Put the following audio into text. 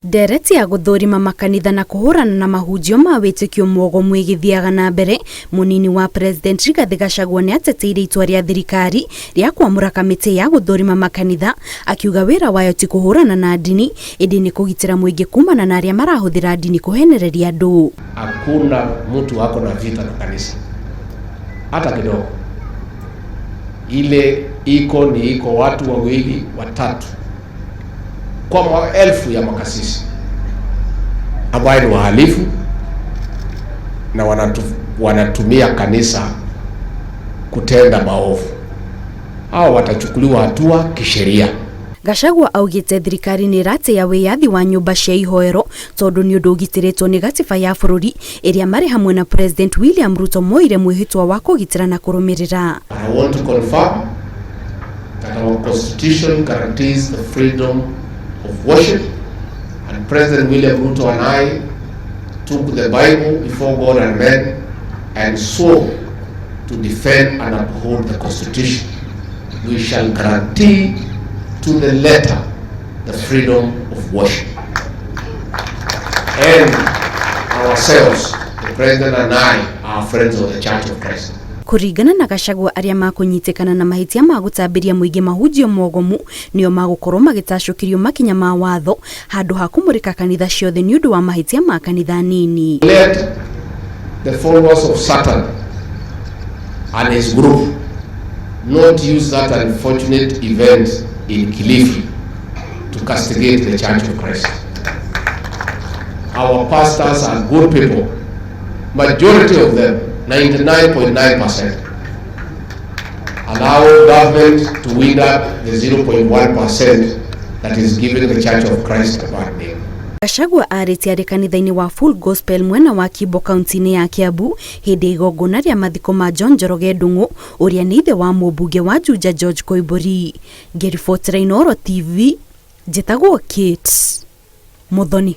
Ndereti ya gũthũrima makanitha na kũhũrana na mahunjio ma wĩtĩkio mwogomu ĩgĩthiaga na mbere, mũnini wa President Rigathĩ Gachagua nĩ ateteire itua rĩa thirikari rĩa kwamũra kamĩtĩ ya gũthũrima makanitha, akiuga wĩra wayo ti kũhũrana na ndini ĩndĩ nĩ kũgitĩra mũingĩ kumana na arĩa marahũthĩra ndini kũhenereria andũ. Hakuna mtu ako na vita na kanisa hata kidogo. Ile iko ni iko watu wawili watatu kwa maelfu ya makasisi ambayo ni wahalifu na wanatumia kanisa kutenda maovu. Hao watachukuliwa hatua kisheria. Gachagua augĩte thirikari nĩ ĩratĩa wĩyathi wa nyũmba cia ihoero tondũ nĩ ũndũ ũgitĩrĩtwo nĩ gatiba ya bũrũri ĩrĩa marĩ hamwe na President William Ruto moire mwĩhĩtwa wa kũgitĩra na kũrũmĩrĩra. I want to confirm that our constitution guarantees the freedom of worship, and President William Ruto and I took the Bible before God and men and swore to defend and uphold the constitution. We shall guarantee to the letter the freedom of worship. And ourselves, the President and I, are friends of the Church of Christ. Kũringana na Gachagua, arĩa makũnyitĩkana na mahĩtia ma gũtambĩria mũingĩ mahunjio mogomu nĩo magũkorwo magĩtacũkĩrio makinya ma watho handũ ha kũmũrĩka kanitha ciothe nĩ ũndũ wa mahĩtia ma kanitha nini. Let the followers of Satan and his group not use that unfortunate event in Kilifi to castigate the Church of Christ. Our pastors are good people. Majority of them, 99.9%. Allow government to weed up the 0.1% that is giving the Church of Christ a bad name. Gachagua arĩtie arĩ kanitha-inĩ wa Full Gospel mwena wa Kimbo, kaunti-inĩ ya Kiambu, hĩndĩ ya igongona rĩa mathiko ma John Njoroge Ndung'u, ũrĩa nĩ ithe wa mũmbunge wa Juja George Koimbũri. Ngĩribotera Inooro TV, njĩtagwo Kate Muthoni.